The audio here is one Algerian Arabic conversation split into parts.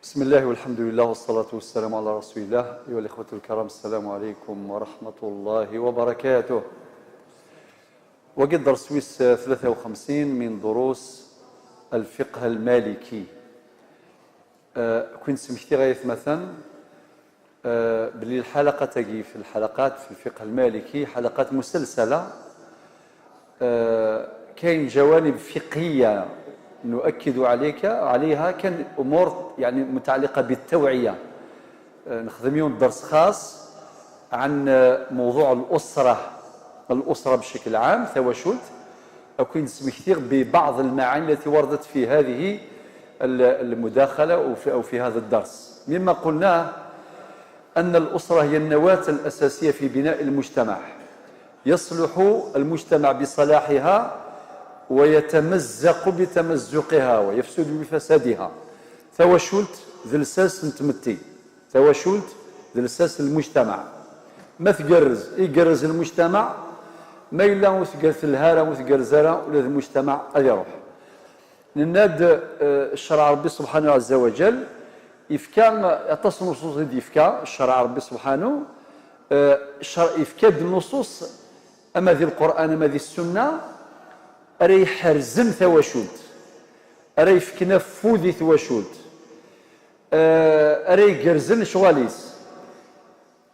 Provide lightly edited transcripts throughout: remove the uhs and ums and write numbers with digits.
بسم الله والحمد لله والصلاة والسلام على رسول الله. أيها الإخوة الكرام، السلام عليكم ورحمة الله وبركاته. وقد درس ويس 53 من دروس الفقه المالكي. كنت سمحتي غاية مثلا باللي الحلقة تجي في الحلقات في الفقه المالكي حلقات مسلسلة. كاين جوانب فقهية نؤكد عليها، كان أمور يعني متعلقة بالتوعية. نخدم يوم درس خاص عن موضوع الأسرة بشكل عام ثواشولت، أكون سمحتي ببعض المعاني التي وردت في هذه المداخلة أو في هذا الدرس. مما قلناه أن الأسرة هي النواة الأساسية في بناء المجتمع، يصلح المجتمع بصلاحها ويتمزق بتمزقها ويفسد بفسادها. ثواشولت ذي الساس نتمتي، ثواشولت ذي الساس المجتمع، ما تقرز يقرز المجتمع، ما إلا وتقرز الهارة وتقرز ولا المجتمع غادي يروح. نناد الشرع ربي سبحانه عز وجل يفكا أطاس نصوص، يفكا الشرع ربي سبحانه الشرع يفكا النصوص، أما ذي القرآن أما ذي السنة، أري حرزم ثواشولت، أري يفكنا فوذي ثواشولت، أري قرزن شواليس.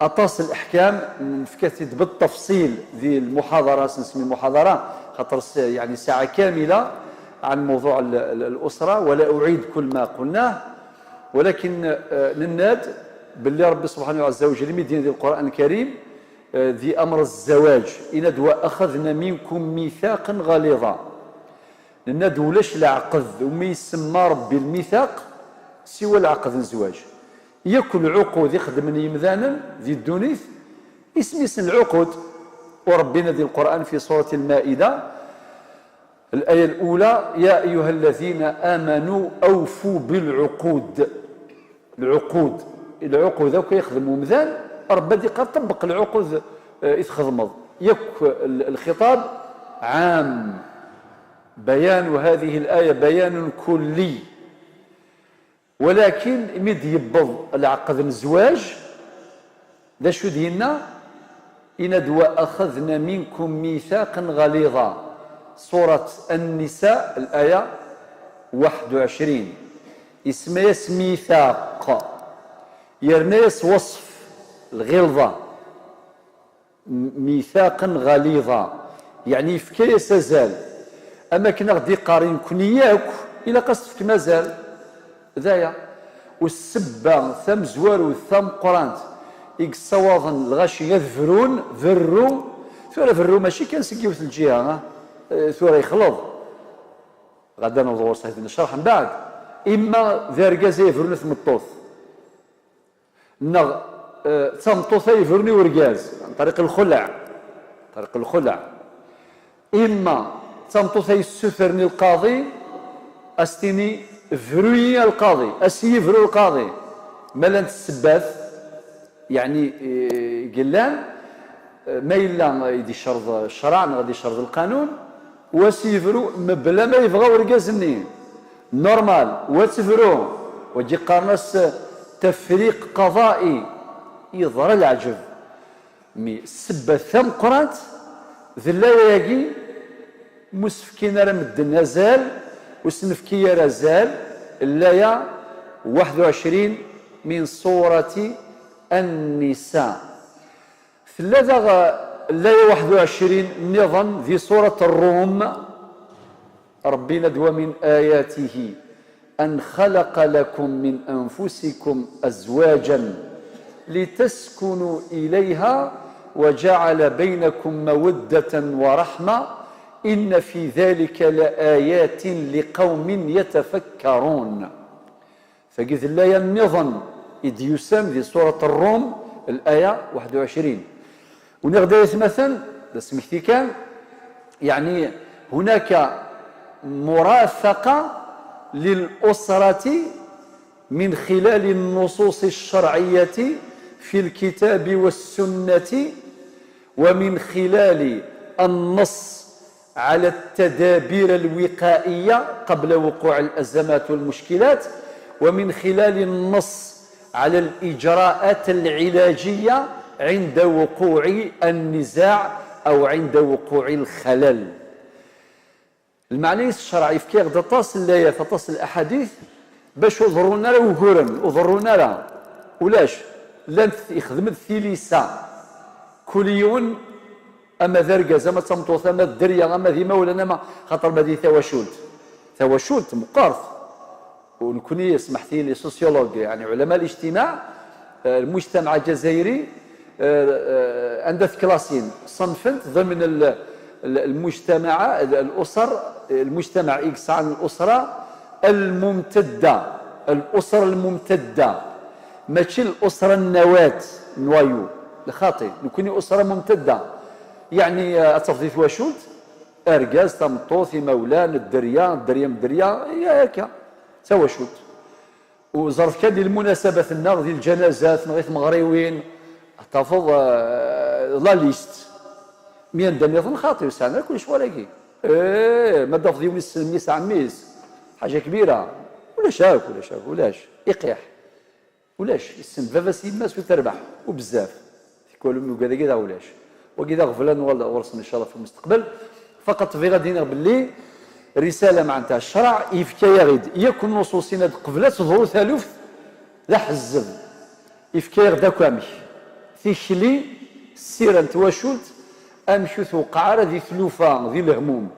أطاس الأحكام نفكات بالتفصيل ذي المحاضرة، نسمي المحاضرة خاطر يعني ساعة كاملة عن موضوع الأسرة، ولا أعيد كل ما قلناه، ولكن نناد باللي ربي سبحانه عز وجل مدين ذي القرآن الكريم ذي أمر الزواج إن وأخذنا منكم ميثاقا غليظا. نناد ولاش العقد وما يسمى ربي الميثاق سوى العقد الزواج. ياكل العقود يخدم يمذانا ذي الدونيث اسم العقود. وربنا ذي القرآن في سورة المائدة الآية الأولى: يا أيها الذين آمنوا أوفوا بالعقود. العقود العقود ذاك يخدموا مذان ربي دي قال طبق العقود يتخدمض. يك الخطاب عام، بيان هذه الآية بيان كلي، ولكن مد يبض العقد الزواج ذا شو دينا إن دوا أخذنا منكم ميثاقا غليظا. سورة النساء الآية 21 اسميس ميثاق يرنيس وصف الغلظة ميثاقا غليظا، يعني في زال. أما كنا غدي قارين كنياك إلا قصدك مازال ذايا. والسبة ثم زوار ثم قرانت يقصواضن الغاشي يذفرون ذرو ثورة فرو ماشي كان سكيوت الجهة ثورة يخلط غدا نوضع صحيح نشرح من بعد. إما ذا ركاز يفرون ثمطوث نغ تمطوث يفرني ورقاز عن طريق الخلع، طريق الخلع. إما تمطوث يسفرني القاضي أستيني فروي القاضي أسي فرو القاضي مالا السباث يعني قلان ما إلا يدي شرط الشرع غادي شرط القانون وسيفرو بلا ما يبغاو ورقازني normal وتفرو وجي قارنس تفريق قضائي يظهر العجب. mais السبة ثم قرات ذلا ياكي مسفكين راه مدن زال وسنفكي راه زال. الآية 21 من سورة النساء. ثلاثة الآية 21 نظام في سورة الروم ربنا دوا من آياته أن خلق لكم من أنفسكم أزواجا لتسكنوا إليها وجعل بينكم مودة ورحمة إن في ذلك لآيات لقوم يتفكرون. فقذ الآية النظام إديوسام في سورة الروم الآية 21. ونغدا مثلا سمحتي كان يعني هناك مرافقة للأسرة من خلال النصوص الشرعية في الكتاب والسنة، ومن خلال النص على التدابير الوقائية قبل وقوع الأزمات والمشكلات، ومن خلال النص على الإجراءات العلاجية عند وقوع النزاع أو عند وقوع الخلل. المعنى الشرعي في كيغ تصل الآيات تصل الأحاديث باش وضرونا راه وكورن وضرونا راه ولاش لان يخدم الثيليسا كل يوم اما ذرقز اما تمطوط اما الدريا اما ذي مولانا ما خاطر ما دي ثواشولت مقارث. ونكوني سمحتي لي sociologues، يعني علماء الاجتماع، المجتمع الجزائري عندها كلاسين صنفت ضمن المجتمع الاسر، المجتمع اكس عن الاسرة الممتدة، الاسرة الممتدة ماشي الاسرة النواة noyau الخاطئ، نكوني اسره ممتدة يعني اتفضي ثواشولت اركاز تمطوط مولان الدريا الدريا مدريا هي هكا تواشولت. وظرف كان ديال المناسبات النار ديال الجنازات نغيث مغريوين تفض la liste ميان داني خاطي وسعنا كل شوية لاكي ايه ما دافض يوم ميس عميس حاجة كبيرة ولا شاك ولا شاك ولاش يقيح ولاش السن فافا سيماس وتربح وبزاف كل كذا كذا ولاش وكذا غفلان ولا ورسم ان شاء الله في المستقبل. فقط في غادي باللي رسالة معناتها الشرع يفكا يغيد يكون نصوصنا قبل تظهر ثالث ذا حزب يفكا يغدا كامي تيشلي السيرة تواشولت امشو توقع ذي ثلوفه ذي الهموم،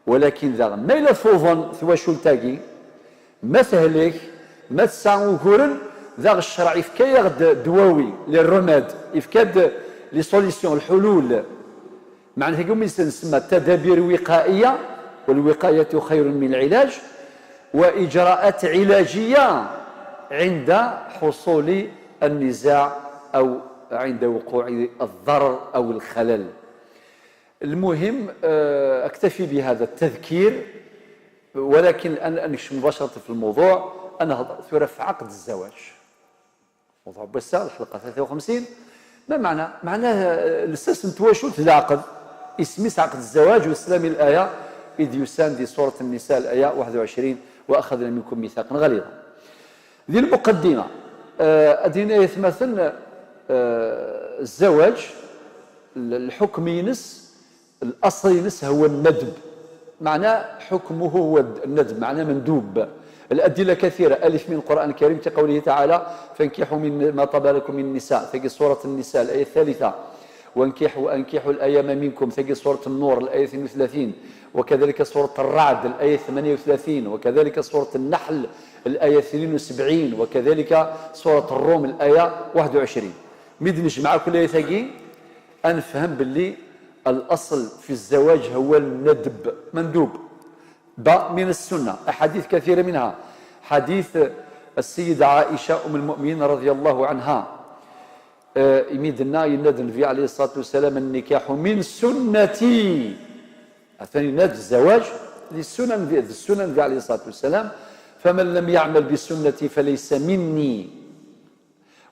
ولكن ذا ما إلا فوضن ثواشولتاكي ما تهلك ما تسعى وكورن ذا الشرع يفكا يغد دواوي les remèdes يفكا les solutions الحلول معناتها كيما نسمى تدابير وقائيه، والوقاية خير من العلاج، واجراءات علاجية عند حصول النزاع او عند وقوع الضرر او الخلل. المهم اكتفي بهذا التذكير، ولكن الان انكش مباشرة في الموضوع. انا في عقد الزواج موضوع بس الحلقة 53. ما معنى؟ معناه الاساس نتواشلت العقد اسميس عقد الزواج والسلام الايه إذ يسان دي سورة النساء الايه 21 واخذنا منكم ميثاقا غليظا. ذي المقدمة ادينا يتمثل الزواج الحكم ينس الاصل ينس هو الندب، معناه حكمه هو الندب، معناه مندوب. الأدلة كثيرة، ألف من القرآن الكريم كقوله تعالى فانكحوا من ما طاب لكم من النساء، تجي سورة النساء الآية الثالثة، وانكحوا أنكحوا الأيام منكم، تجي سورة النور الآية 32، وكذلك سورة الرعد الآية 38، وكذلك سورة النحل الآية 72، وكذلك سورة الروم الآية 21. ميد نجمع كل آية تاكي أنفهم باللي الأصل في الزواج هو الندب، مندوب باء من السنة، أحاديث كثيرة منها حديث السيدة عائشة أم المؤمنين رضي الله عنها يميدنا ينادى النبي عليه الصلاة والسلام النكاح من سنتي، الثاني ناد الزواج للسنن السنن النبي عليه الصلاة والسلام، فمن لم يعمل بسنتي فليس مني،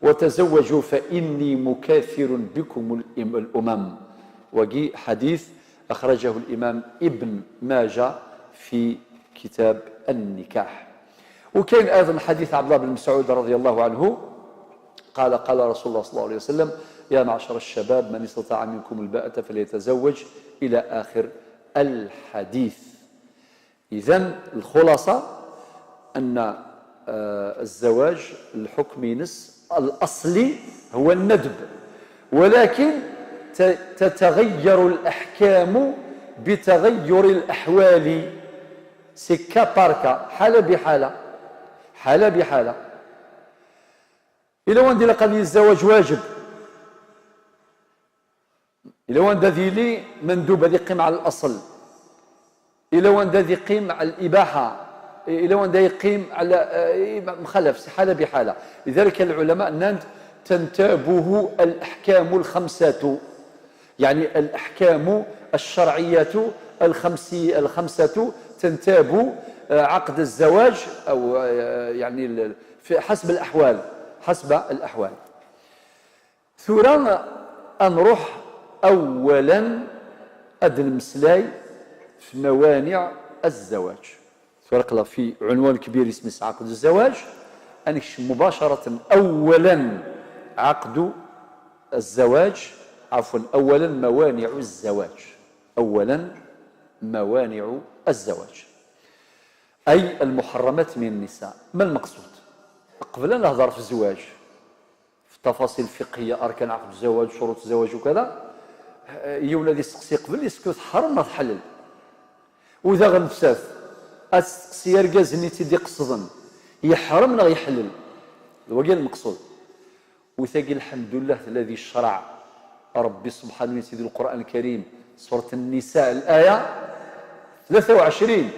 وتزوجوا فإني مكاثر بكم الأمم. وجي حديث أخرجه الإمام ابن ماجه في كتاب النكاح. وكاين أيضا حديث عبد الله بن مسعود رضي الله عنه قال قال رسول الله صلى الله عليه وسلم يا معشر الشباب من استطاع منكم الباءة فليتزوج إلى آخر الحديث. إذن الخلاصة أن الزواج الحكم ينس الأصلي هو الندب، ولكن تتغير الأحكام بتغير الأحوال، c'est cas par cas، حالة بحالة، حالة بحالة. إلا وان ديال قضية الزواج واجب، إلا وان ذي مندوب هذه قيم على الأصل، إلا وان ذي قيم على الإباحة، إلا وان ذي قيم على مخالف، حالة بحالة. لذلك العلماء ناند تنتابه الأحكام الخمسة، يعني الأحكام الشرعية الخمسة تنتاب عقد الزواج أو يعني حسب الأحوال، حسب الأحوال. ثورا نروح أولا أدن مسلاي في موانع الزواج. تورقلا في عنوان كبير اسمه عقد الزواج، أنكشم مباشرة أولا عقد الزواج، عفوا أولا موانع الزواج، أولا موانع الزواج أي المحرمات من النساء. ما المقصود؟ قبل أن نهضر في الزواج في التفاصيل الفقهية، أركان عقد الزواج، شروط الزواج وكذا، يولى يسقسي قبل est-ce que تحرم ما تحلل، وإذا غنفساف أتسقسي أركاز اللي تيدي قصدا يحرم لا يحلل، هو المقصود. وثاقي الحمد لله الذي شرع ربي سبحانه وتعالى القرآن الكريم سورة النساء الآية 23: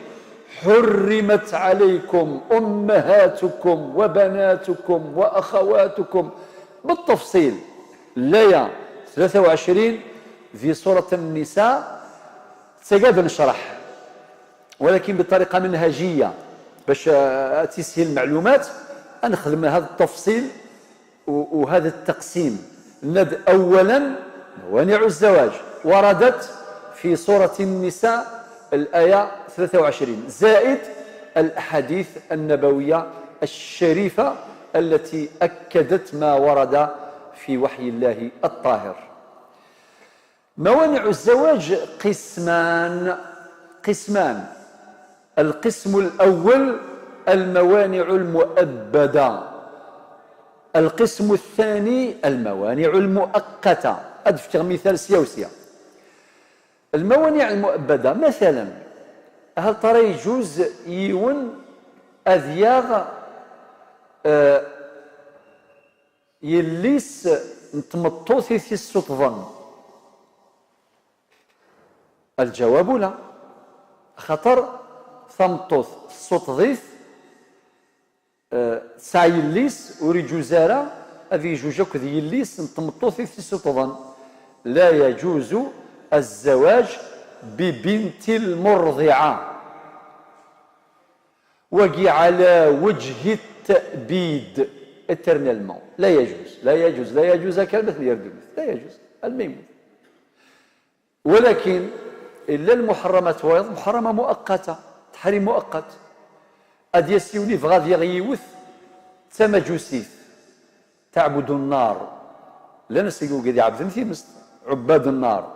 حرمت عليكم أمهاتكم وبناتكم وأخواتكم، بالتفصيل الآية 23 في سورة النساء. سيقاد نشرح ولكن بطريقة منهجية باش تسهيل المعلومات، نخدم هذا التفصيل وهذا التقسيم. ند أولا موانع الزواج وردت في سورة النساء الآية 23، زائد الأحاديث النبوية الشريفة التي أكدت ما ورد في وحي الله الطاهر. موانع الزواج قسمان، قسمان. القسم الأول الموانع المؤبدة، القسم الثاني الموانع المؤقتة. أدفع مثال سياسية. الموانع المؤبدة مثلا، هل ترى يجوز يون أذياغ يليس نتمطوثي في السطظن؟ الجواب لا، خطر ثمطوث السطظيث سعي يليس وريجوزارا هذه يجوز ذي يليس نتمطوثي في السطظن. لا يجوز الزواج ببنت المرضعة، وقي على وجه التأبيد éternellement، لا يجوز، لا يجوز، لا يجوز، كلمة لا يجوز الميمون. ولكن إلا المحرمات وايض محرمة مؤقتة، تحريم مؤقت. أدي سيوني فغادي يغيوث تمجوسيث تعبد النار، لا نسيقو قد يعبد في عباد النار،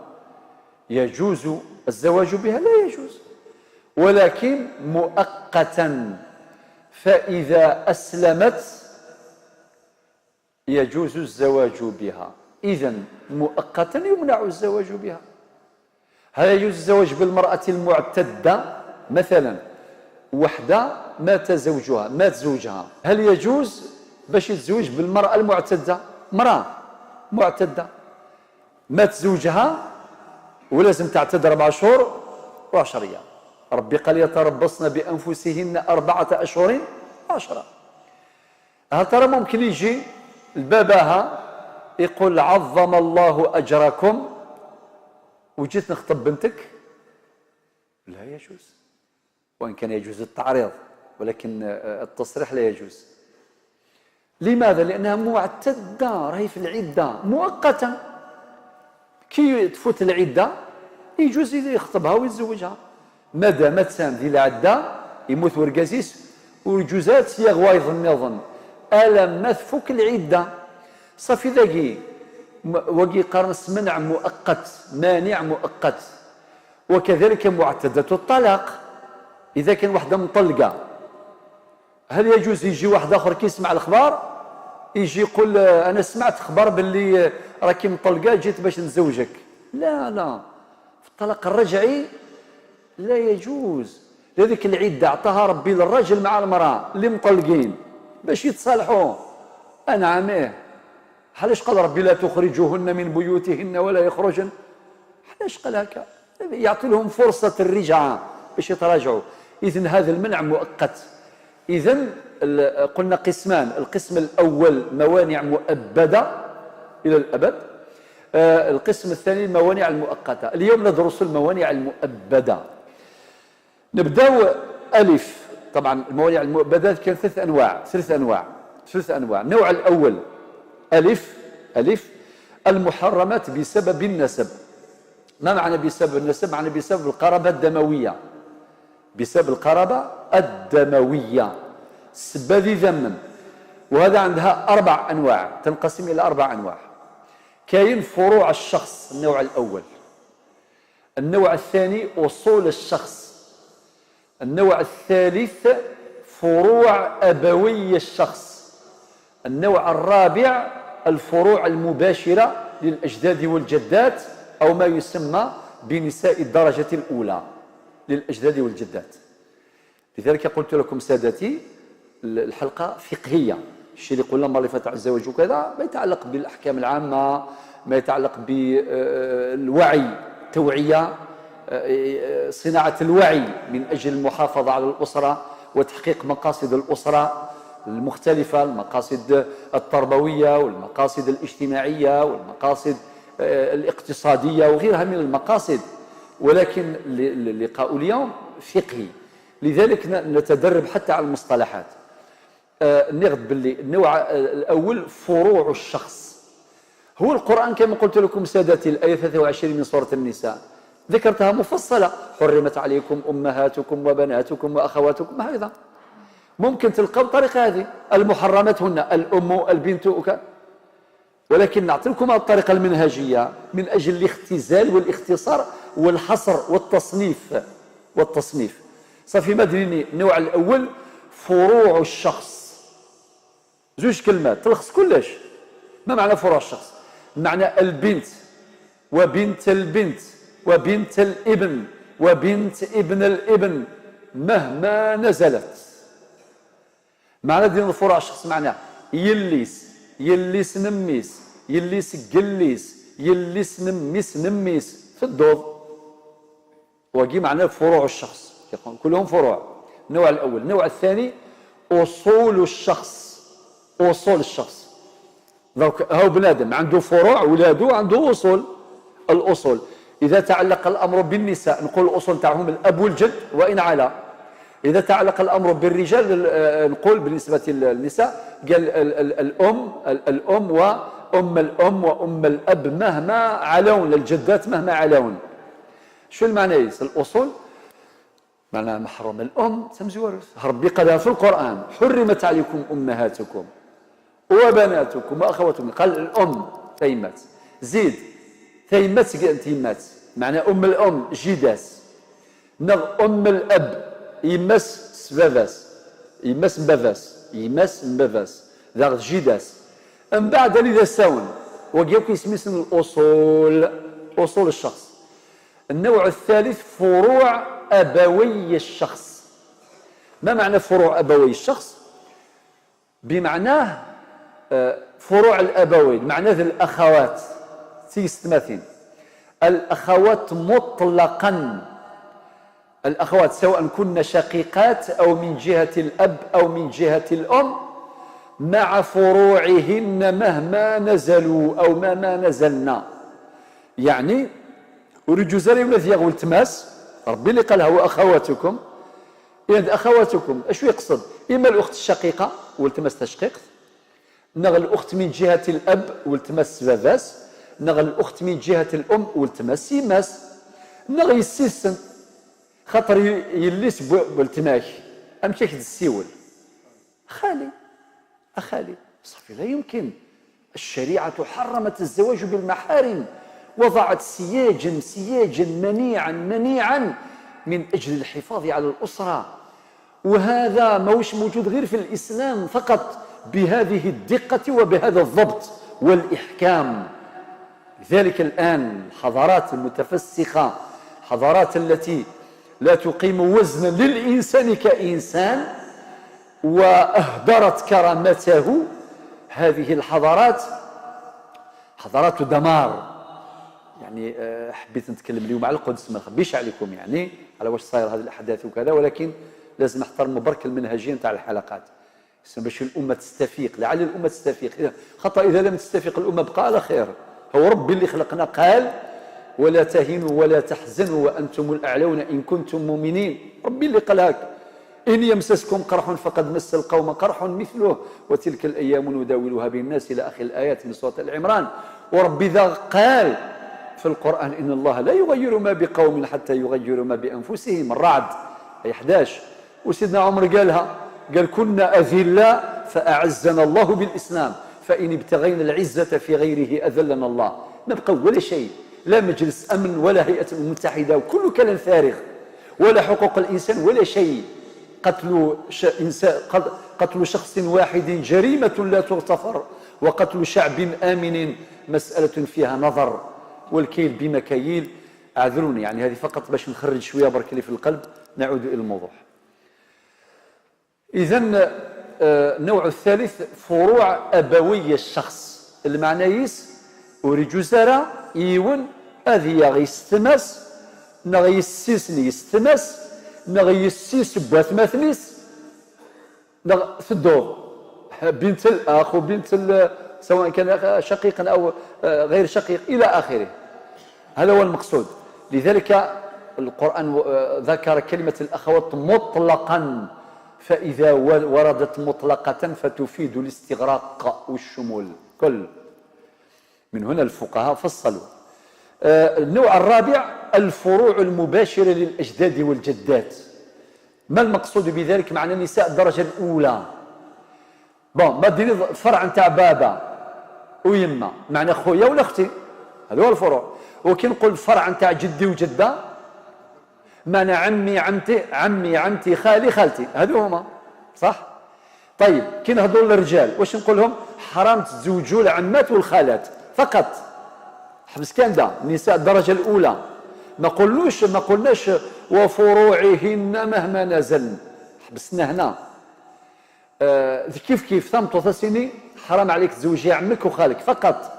يجوز الزواج بها؟ لا يجوز، ولكن مؤقتا، فإذا أسلمت يجوز الزواج بها. إذن مؤقتا يمنع الزواج بها. هل يجوز الزواج بالمرأة المعتدة؟ مثلا وحدة مات زوجها، مات زوجها، هل يجوز باش يتزوج بالمرأة المعتدة؟ امرأة معتدة مات زوجها ولازم تعتد 4 شهور و10 أيام. ربي قال يتربصن بأنفسهن 4 أشهر و10. هل ترى ممكن يجي لباباها يقول عظم الله أجركم وجيت نخطب بنتك؟ لا يجوز، وإن كان يجوز التعريض ولكن التصريح لا يجوز. لماذا؟ لأنها معتدة، راهي في العدة مؤقتة، كي تفوت العدة يجوز يخطبها ويتزوجها، ما دامت سام ذي العدة يموت ورقازيس ويجوزات يغوايض النظن ألم ما تفك العدة صافي. ذاكي وقي قرنس منع مؤقت، مانع مؤقت. وكذلك معتدة الطلاق، إذا كان واحدة مطلقة هل يجوز يجي واحد آخر كي يسمع الأخبار يجي يقول أنا سمعت خبر باللي راكي مطلقة جيت باش نزوجك؟ لا لا، في الطلاق الرجعي لا يجوز. لذلك العدة أعطاها ربي للرجل مع المرأة اللي مطلقين باش يتصالحوا. أنعم إيه، علاش قال ربي لا تخرجوهن من بيوتهن ولا يخرجن؟ علاش قال هكا؟ يعطي لهم فرصة الرجعة باش يتراجعوا. إذن هذا المنع مؤقت. إذن قلنا قسمان، القسم الأول موانع مؤبدة إلى الأبد، القسم الثاني الموانع المؤقتة. اليوم ندرس الموانع المؤبدة. نبدأ ألف. طبعا الموانع المؤبدة كان 3 أنواع، 3 أنواع، 3 أنواع. النوع الأول ألف، ألف المحرمات بسبب النسب. ما معنى بسبب النسب؟ معنى بسبب القرابة الدموية. بسبب القرابة الدموية. السبه ذي ذمم، وهذا عندها 4 أنواع، تنقسم إلى 4 أنواع. كاين فروع الشخص، النوع الأول. النوع الثاني أصول الشخص. النوع الثالث فروع أبوي الشخص. النوع الرابع الفروع المباشرة للأجداد والجدات، أو ما يسمى بنساء الدرجة الأولى للأجداد والجدات. لذلك قلت لكم سادتي الحلقة فقهية. الشيء اللي قلنا المرة اللي فاتت على الزواج وكذا ما يتعلق بالأحكام العامة، ما يتعلق بالوعي، التوعية، صناعة الوعي من أجل المحافظة على الأسرة وتحقيق مقاصد الأسرة المختلفة، المقاصد التربوية والمقاصد الاجتماعية والمقاصد الاقتصادية وغيرها من المقاصد. ولكن لقاء اليوم فقهي، لذلك نتدرب حتى على المصطلحات. نغد باللي النوع الأول فروع الشخص. هو القرآن كما قلت لكم سادتي الآية 23 من سورة النساء ذكرتها مفصلة، حرمت عليكم أمهاتكم وبناتكم وأخواتكم. هكذا ممكن تلقى بطريقة هذه، المحرمات هن الأم البنت ولكن نعطي لكم الطريقة المنهجية من أجل الاختزال والاختصار والحصر والتصنيف. صافي ما دريني. النوع الأول فروع الشخص، زوج كلمات تلخص كلش. ما معنى فروع الشخص؟ معنى البنت وبنت البنت وبنت الابن وبنت ابن الابن مهما نزلت. معنى دين فروع الشخص معناه يليس، يليس نميس، يليس قليس، يليس نميس نميس في الدوض. وقي معناه فروع الشخص، كلهم فروع. النوع الأول. النوع الثاني أصول الشخص. أصول الشخص، donc هو بنادم عنده فروع، ولاده عنده أصول. الأصول إذا تعلق الأمر بالنساء نقول الأصول تاعهم الأب والجد وإن علا. إذا تعلق الأمر بالرجال نقول بالنسبة للنساء قال الأم، الأم وأم الأم وأم الأب مهما علون، الجدات مهما علون. شو المعنى الأصول؟ معنى محرم الأم تمزورث، ربي قالها في القرآن حرمت عليكم أمهاتكم وبناتكم وأخواتكم. قال الأم تيمات، زيد تيمات تيمات، معنى أم الأم جداس، نغ أم الأب يمس سبافاس، يمس مبافاس، يمس مبافاس ذا جداس. من بعد لذا ساون وقياك يسميسن الأصول، أصول الشخص. النوع الثالث فروع أبوي الشخص. ما معنى فروع أبوي الشخص؟ بمعناه فروع الأبوين، معناه الأخوات تيستماثين، الأخوات مطلقا، الأخوات سواء كن شقيقات أو من جهة الأب أو من جهة الأم مع فروعهن مهما نزلوا أو ما نزلنا. يعني ورجوزاري ولا ثياغ والتماس، ربي اللي قالها وأخواتكم. إذا أخواتكم أشو يقصد؟ إما الأخت الشقيقة والتماس تشقيق، نغ الأخت من جهة الأب والتماس باباس، نغ الأخت من جهة الأم والتماس سيماس، نغ يسيسن خاطر يليس بالتماك أمشيك السيول خالي أخالي. صافي لا يمكن. الشريعة حرمت الزواج بالمحارم، وضعت سياجا سياجا منيعا منيعا من أجل الحفاظ على الأسرة. وهذا ماهوش موجود غير في الإسلام فقط بهذه الدقة وبهذا الضبط والإحكام. لذلك الآن الحضارات المتفسخة، الحضارات التي لا تقيم وزنا للإنسان كإنسان وأهدرت كرامته، هذه الحضارات حضارات دمار. يعني حبيت نتكلم اليوم على القدس، ما نخبيش عليكم يعني على واش صاير هذه الأحداث وكذا، ولكن لازم نحترموا برك المنهجية نتاع الحلقات باش الأمة تستفيق، لعل الأمة تستفيق. خاطر إذا لم تستفيق الأمة بقى على خير. هو ربي اللي خلقنا قال ولا تهنوا ولا تحزنوا وأنتم الأعلون إن كنتم مؤمنين. ربي اللي قال هاك، إن يمسسكم قرح فقد مس القوم قرح مثله وتلك الأيام نداولها بين الناس إلى آخر الآيات من سورة العمران. وربي ذا قال في القرآن إن الله لا يغير ما بقوم حتى يغيروا ما بأنفسهم. الرعد أي 11. وسيدنا عمر قالها، قال كنا أذلاء فأعزنا الله بالإسلام، فإن ابتغينا العزة في غيره أذلنا الله. ما بقى ولا شيء، لا مجلس أمن ولا هيئة متحدة، وكل كلام فارغ، ولا حقوق الإنسان ولا شيء. قتل شخص واحد جريمة لا تغتفر، وقتل شعب آمن مسألة فيها نظر، والكيل بمكاييل. أعذروني، يعني هذه فقط باش نخرج شوية برك اللي في القلب. نعود إلى الموضوع. إذن النوع الثالث فروع أبوية الشخص. المعنى يس ورجوزارا يون أذيا غيستمس نغيسيسني يستمس نغيسيس بواثماثنيس نغ تدور بنت الأخ وبنت سواء كان شقيقا أو غير شقيق إلى آخره. هذا هو المقصود. لذلك القرآن ذكر كلمة الأخوات مطلقا، فإذا وردت مطلقة فتفيد الاستغراق والشمول كل. من هنا الفقهاء فصلوا. النوع الرابع الفروع المباشرة للأجداد والجدات. ما المقصود بذلك؟ معنى النساء الدرجة الأولى. bon ما ديني فرع نتاع بابا ويما، معنى خويا ولا اختي، هذا هو الفروع. وكي نقول فرع نتاع جدي وجده، معنى عمي عمتي، عمي عمتي، خالي خالتي، هذو هما، صح؟ طيب كي نهضروا للرجال واش نقول لهم؟ حرام تزوجوا العمات والخالات فقط، حبس كان دا النساء الدرجة الاولى. ما قلناش وفروعهن مهما نزلن، حبسنا هنا. كيف كيف ثم سني حرام عليك تزوجي عمك وخالك فقط.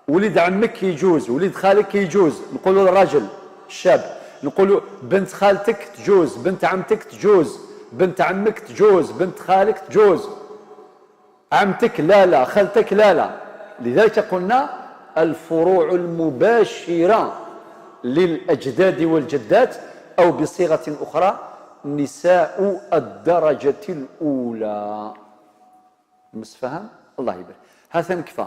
ولد عمك يجوز، ولد خالك يجوز. نقولوا للراجل الشاب، نقولوا بنت خالتك تجوز، بنت عمتك تجوز، بنت عمك تجوز، بنت خالك تجوز، عمتك لا لا، خالتك لا لا. لذلك قلنا الفروع المباشرة للأجداد والجدات، أو بصيغة أخرى نساء الدرجة الأولى. مسفهم؟ الله يبارك. هذا نكفى.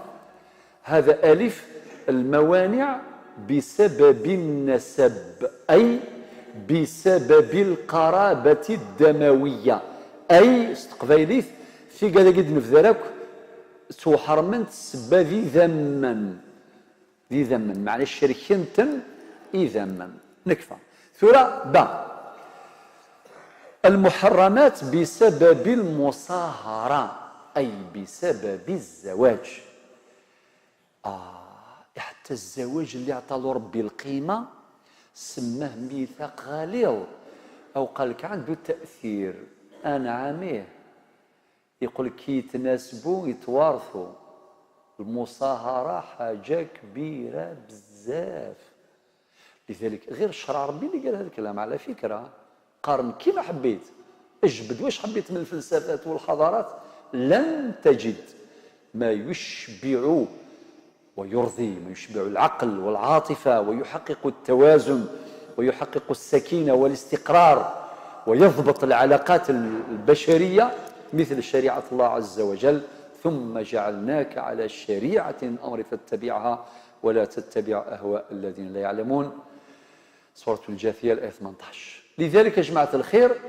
هذا ألف الموانع بسبب النسب، أي بسبب القرابة الدموية، أي استقبايليث في قد قد نفذرك سوحرمنت سبا ذي ذما، ذي ذما معنى الشركنتن إي ذما. نكفى. ثورة با المحرمات بسبب المصاهرة، أي بسبب الزواج. حتى الزواج اللي عطى له ربي القيمة سماه ميثاق غليظ، أو قال لك عنده تأثير. أنا عامية يقول كي يتناسبوا يتوارثوا. المصاهرة حاجة كبيرة بزاف. لذلك غير الشرع ربي اللي قال هذا الكلام. على فكرة قارن كيما حبيت، اجبد واش حبيت من الفلسفات والحضارات، لن تجد ما يشبع ويرضي، ما يشبع العقل والعاطفة ويحقق التوازن ويحقق السكينة والاستقرار ويضبط العلاقات البشرية مثل شريعة الله عز وجل. ثم جعلناك على شريعة الأمر فاتبعها ولا تتبع أهواء الذين لا يعلمون. سورة الجاثية الآية 18. لذلك يا جماعة الخير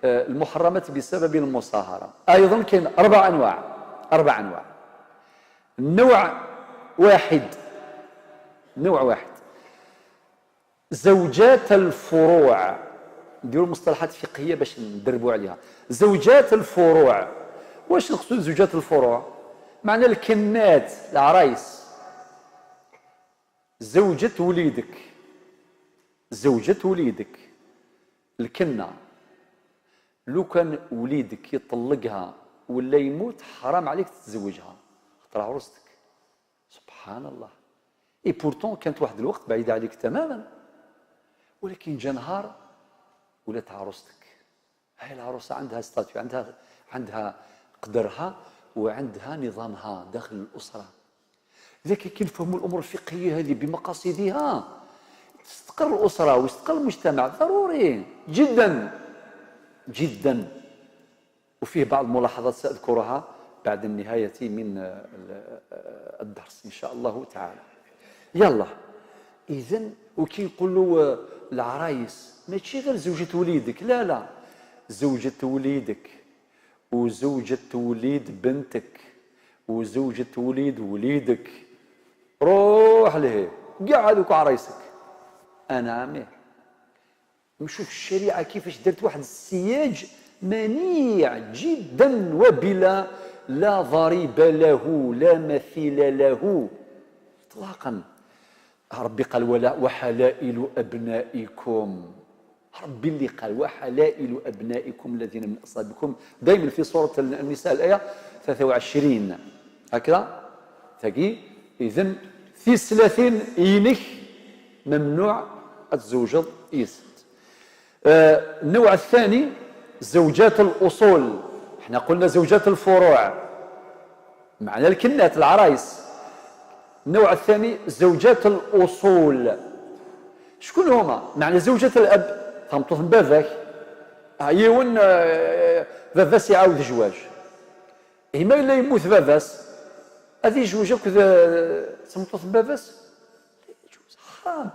المحرمات بسبب المصاهرة أيضا كاين أربع أنواع، أربع أنواع. النوع واحد، نوع واحد زوجات الفروع. نديروا مصطلحات فقهية باش ندربوا عليها. زوجات الفروع، واش نقصد زوجات الفروع؟ معنى الكنات، العرايس. زوجة وليدك، زوجة وليدك الكنة، لو كان وليدك يطلقها ولا يموت حرام عليك تتزوجها، خاطر عروستك. سبحان الله. et pourtant كانت واحد الوقت بعيدة عليك تماما، ولكن جا نهار ولات عروستك. هاي العروسة عندها statut، عندها قدرها وعندها نظامها داخل الأسرة. لذلك كي نفهموا الأمور الفقهية هذه بمقاصدها تستقر الأسرة ويستقر المجتمع، ضروري جدا جدا. وفيه بعض الملاحظات سأذكرها بعد النهاية من الدرس إن شاء الله تعالى. يلا إذن وكي نقولوا العرايس ماشي غير زوجة وليدك، لا لا، زوجة وليدك وزوجة وليد بنتك وزوجة وليد وليدك، روح لهي كاع هذوك عرايسك. انا عمي نشوف الشريعة كيفاش درت واحد السياج منيع جدا وبلا لا ضريب له لا مثيل له اطلاقا. ربي قال ولا وحلائل ابنائكم، ربي اللي قال وحلائل ابنائكم الذين من اصلابكم، دائما في سورة النساء الايه 23 هكذا تاكي. اذن في 30 ينك ممنوع التزوجض يسد. النوع الثاني زوجات الاصول. احنا قلنا زوجات الفروع معنى الكنات العرايس. النوع الثاني زوجات الاصول. شكون هما؟ معنى زوجة الاب، تمطوط باباك يون باباس يعاود جواج، إما إلا يموت باباس هذه يجوج تمطوط باباس يجوز، حرام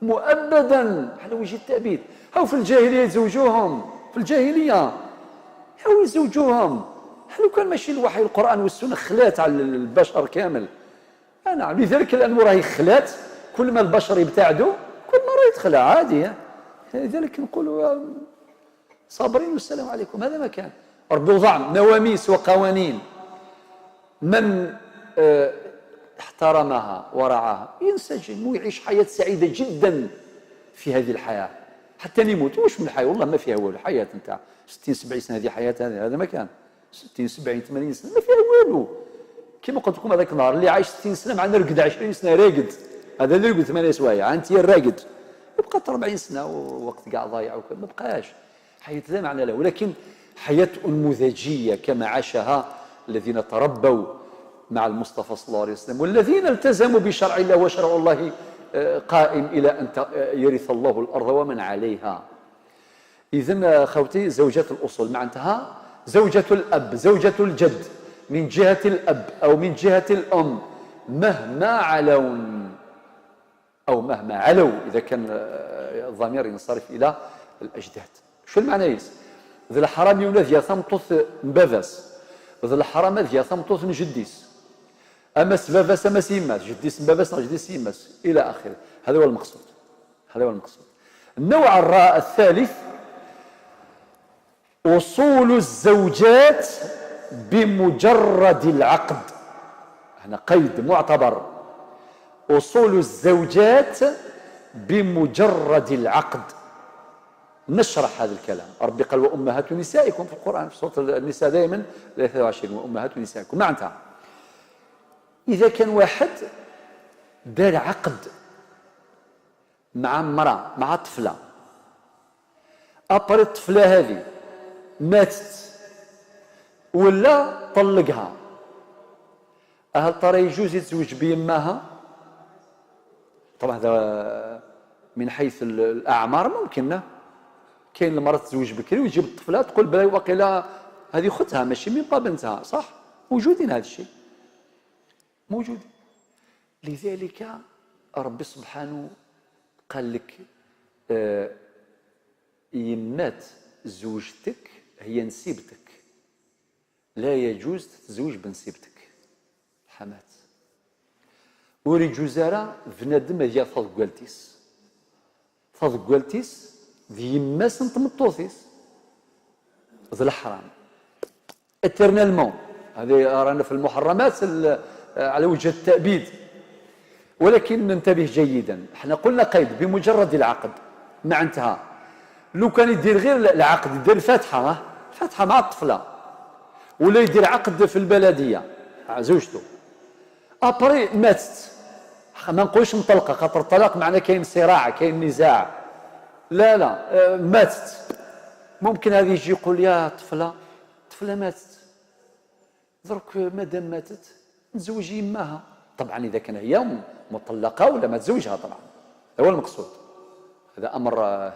مؤبدا على وجه التأبيد. هاو في الجاهلية يتزوجوهم، في الجاهلية هاو يزوجوهم، لو كان ماشي الوحي القرآن والسنة خلات على البشر كامل. أنا لذلك الأمور راهي خلات، كل ما البشر يبتعدوا كل ما راه يتخلى عادي. لذلك نقولوا صابرين والسلام عليكم. هذا ما كان ربي وضع نواميس وقوانين، من احترمها ورعاها ينسجم ويعيش حياة سعيدة جدا في هذه الحياة حتى يموت. واش من الحياة؟ والله ما فيها والو. حياة نتاع 60 70 سنة هذه حياة، هذا ما كان 60 70 80 سنة ما فيها والو. كما قلت لكم هذاك النهار اللي عايش 60 سنة معنا رقد 20 سنة راقد، هذا اللي يرقد 8 سوايع انت راقد، يبقى 40 سنة ووقت كاع ضايع، ما بقاش حياة لا معنى له. ولكن حياة أنموذجية كما عاشها الذين تربوا مع المصطفى صلى الله عليه وسلم والذين التزموا بشرع الله، وشرع الله قائم إلى أن يرث الله الأرض ومن عليها. إذن خوتي زوجات الأصول معناتها زوجة الأب، زوجة الجد من جهة الأب أو من جهة الأم مهما علون أو مهما علوا، إذا كان الضمير ينصرف إلى الأجداد. شو المعنى يس؟ ذي الحرام يولد يا ثمطوث مبافاس، ذي الحرام يا ثمطوث نجديس، أما سباباس أما سيماس، جديس مباباس جديس سيماس إلى آخره. هذا هو المقصود، هذا هو المقصود. النوع الثالث أصول الزوجات بمجرد العقد. هنا قيد معتبر، أصول الزوجات بمجرد العقد. نشرح هذا الكلام. ربي قال وأمهات نسائكم في القرآن في سورة النساء دائما 23، وأمهات نسائكم. معناتها إذا كان واحد دار عقد مع امرأة مع طفلة، أبري الطفلة هذه ماتت ولا طلقها، هل ترى يجوز يتزوج بيماها؟ طبعا هذا من حيث الأعمار ممكن، كاين المرأة تزوج بكري ويجيب الطفلة تقول بلا وقيلا هذه اختها ماشي من با بنتها، صح؟ موجودين هذا الشيء موجود. لذلك ربي سبحانه قال لك يمات زوجتك هي نسيبتك، لا يجوز تتزوج بنسيبتك حمات. وري جوزارا بنادم هي تضكالتيس، تضكالتيس ذي يماس نتمطوثيس ذي الحرام éternellement. هذه رانا في المحرمات على وجه التأبيد. ولكن ننتبه جيدا، احنا قلنا قيد بمجرد العقد، معناتها لو كان يدير غير العقد يدير الفاتحة، الفاتحة مع الطفلة، ولا يدير عقد في البلدية مع زوجته، après ماتت، ما نقولش مطلقة خاطر الطلاق معناه كاين صراع كاين نزاع، لا لا ماتت، ممكن هذه يجي يقول يا طفلة طفلة ماتت، درك مادام ماتت نتزوج يماها. طبعا إذا كان هي مطلقة ولا ما تزوجها، طبعا هذا هو المقصود. هذا أمر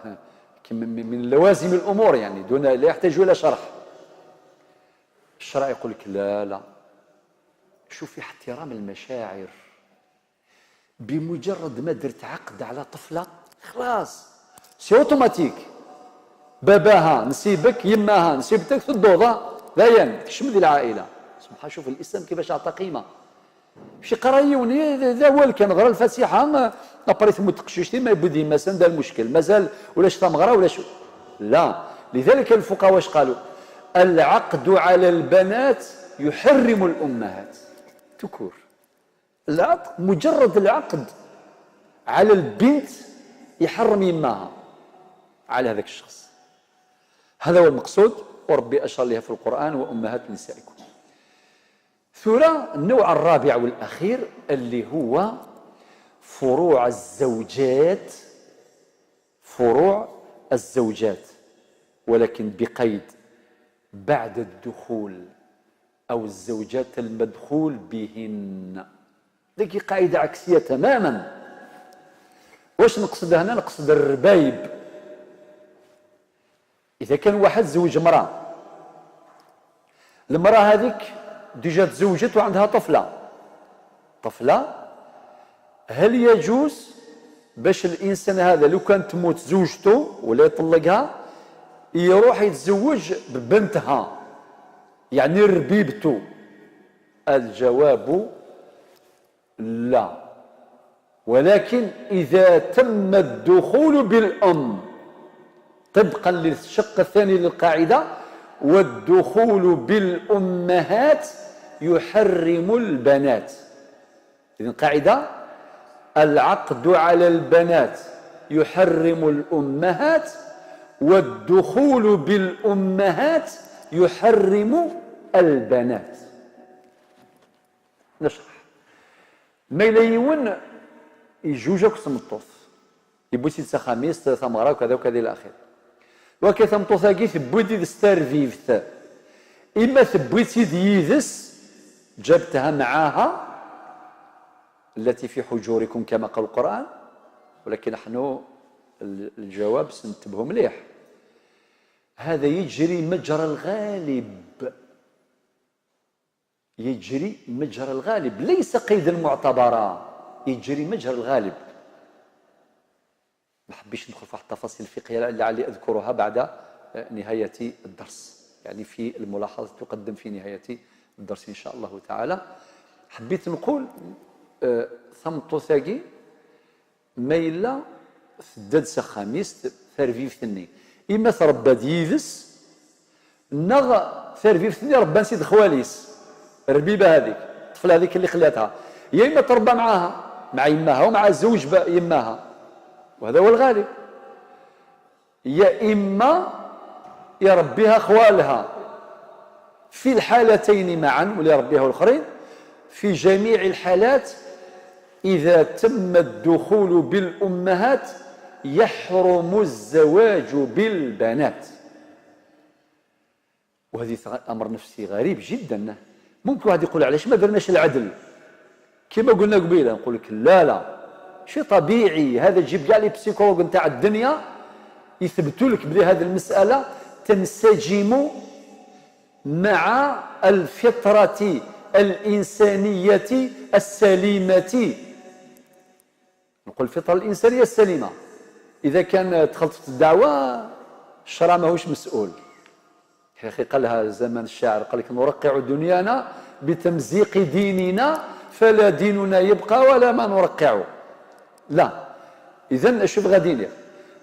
من لوازم الأمور، يعني دون لا يحتاج إلى شرح. الشرع يقول لك لا لا، شوفي احترام المشاعر، بمجرد ما درت عقد على طفلة خلاص c'est automatique. باباها نسيبك، يماها نسيبتك، تدوضا داين تشمد العائلة. سبحان، شوف الاسلام كيفاش عطى قيمة. شي قرايوني ذا هو كان غرا الفاتحة après تموت تقشيشتي ما يبدي مثلا دا المشكل مازال ولا شتا مغرا ولا شو لا. لذلك الفقهاء واش قالوا؟ العقد على البنات يحرم الامهات tout court. العقد، مجرد العقد على البنت يحرم يماها على هذاك الشخص. هذا هو المقصود، وربي أشار لها في القرآن: وأمهات نسائكم. ثورة النوع الرابع والأخير اللي هو فروع الزوجات، فروع الزوجات، ولكن بقيد بعد الدخول، أو الزوجات المدخول بهن. ذيك قاعدة عكسية تماما. واش نقصد هنا؟ نقصد الربايب. إذا كان واحد زوج امرأة، المرأة هذيك déjà تزوجت وعندها طفلة، طفلة، هل يجوز باش الإنسان هذا لو كان تموت زوجته ولا يطلقها يروح يتزوج ببنتها، يعني ربيبته؟ الجواب لا، ولكن إذا تم الدخول بالأم، طبقا للشق الثاني للقاعدة: والدخول بالأمهات يحرم البنات. إذن قاعدة: العقد على البنات يحرم الأمهات، والدخول بالأمهات يحرم البنات. نشرح. ما يليون يجوجك سمطوث يبوسي تسخاميس ثمرة وكذا وكذا الى اخره، وكي ثمطوثاكي ثبوتي ستارفيفت، اما ثبوتي ديذس جبتها معاها، التي في حجوركم كما قال القرآن. ولكن نحن الجواب سنتبهوا مليح، هذا يجري مجرى الغالب، يجري مجرى الغالب، ليس قيدا معتبرا، يجري مجرى الغالب. ما حبيش ندخل في التفاصيل الفقهية لعلي أذكرها بعد نهاية الدرس، يعني في الملاحظة تقدم في نهاية الدرس إن شاء الله تعالى. حبيت نقول ثمطوثاكي ما إلا ثداد سخاميس ثرفيفتني، إما تربى ديذس نغ ثرفيفتني ربان سيد خواليس، الربيبة هذيك، الطفلة هذيك اللي خلاتها، يا إما تربى معاها مع يماها ومع زوج يماها، وهذا هو الغالب، يا إما يربيها خوالها. في الحالتين معا ولا يربيها الآخرين، في جميع الحالات إذا تم الدخول بالأمهات يحرم الزواج بالبنات. وهذه أمر نفسي غريب جدا. ممكن واحد يقول علاش ما درناش العدل كما قلنا قبيلة؟ نقول لك لا لا، شيء طبيعي هذا. تجيب كاع les psychologues نتاع الدنيا يثبتوا لك بلي هذه المسألة تنسجم مع الفطرة الإنسانية السليمة. نقول الفطرة الإنسانية السليمة. إذا كان دخلت في الدعوة، الشرع ماهوش مسؤول يا أخي. قالها زمان الشاعر، قال لك: نرقع دنيانا بتمزيق ديننا، فلا ديننا يبقى ولا ما نرقع. لا، إذا شوف غادي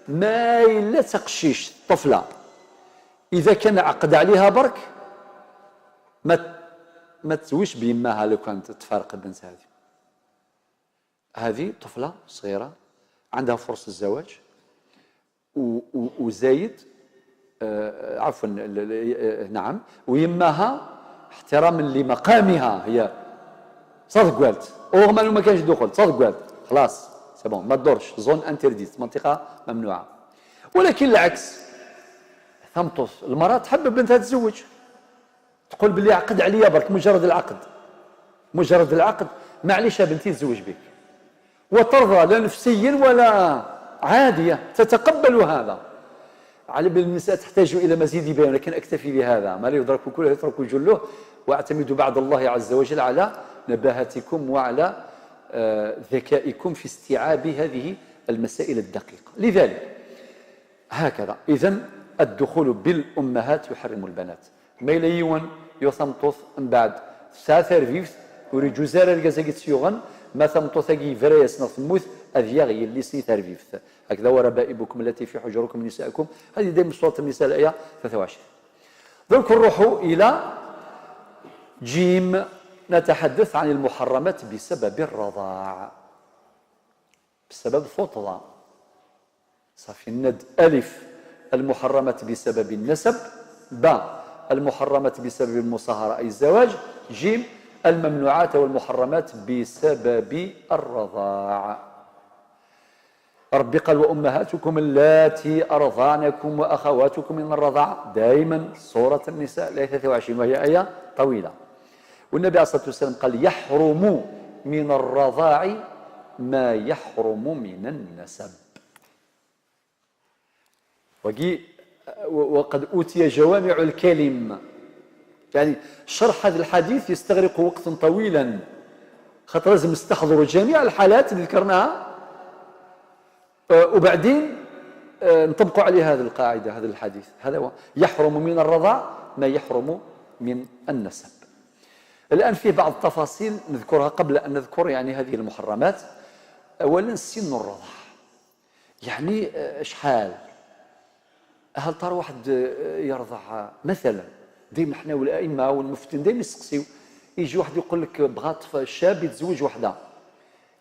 ما إلا تقشيش الطفلة، إذا كان عقد عليها برك ما تزوجش بيماها لو كانت تفارق البنت هذه. هذه طفلة صغيرة عندها فرصة الزواج وزايد عفوا نعم، ويماها احتراما لمقامها هي صدق قالت رغم انه ما كانش دخول، صدق قالت خلاص c'est bon، ما تدورش، zone interdite، منطقة ممنوعه. ولكن العكس، ثمطوس المراة تحب بنتها تتزوج، تقول باللي عقد عليا برك، مجرد العقد، مجرد العقد، معليش بنتي تزوج بك، وترضى لا نفسيا ولا عادية، تتقبل هذا. على بال النساء تحتاج إلى مزيد بيان، لكن أكتفي بهذا. ما لا يدرك كله يترك جله، وأعتمد بعد الله عز وجل على نباهتكم وعلى ذكائكم في استيعاب هذه المسائل الدقيقة. لذلك هكذا. إذن الدخول بالأمهات يحرم البنات. ما إلا يون يثمطوث من بعد ساعة ثرفيفت وريجوزار الكازاكي تسيوغن ما ثمطوث أكي فرايس نثموث أذياغ يلي سي ثرفيفت هكذا. وربائبكم التي في حجوركم نسائكم، هذه دائما سورة النساء الآية 23. درك نروحوا إلى جيم، نتحدث عن المحرمات بسبب الرضاع، بسبب فطضة. صافي ند ألف المحرمات بسبب النسب، باء المحرمات بسبب المصاهرة أي الزواج، جيم الممنوعات والمحرمات بسبب الرضاع. ربي قال وأمهاتكم اللاتي أرضعنكم وأخواتكم من الرضاع، دائما سورة النساء الآية 23 وهي آية طويلة. والنبي عليه الصلاة والسلام قال يحرم من الرضاع ما يحرم من النسب. وقد أوتي جوامع الكلم، يعني شرح هذا الحديث يستغرق وقتا طويلا، خاطر لازم نستحضروا جميع الحالات اللي ذكرناها وبعدين نطبقوا عليه هذه القاعدة، هذا الحديث. هذا هو يحرم من الرضاع ما يحرم من النسب. الآن في بعض التفاصيل نذكرها قبل أن نذكر يعني هذه المحرمات. أولا سن الرضاع، يعني شحال هل ترى واحد يرضع مثلا؟ ديما حنا والائمة والمفتين ديما يسقسيو، يجي واحد يقول لك بغات شاب يتزوج وحده،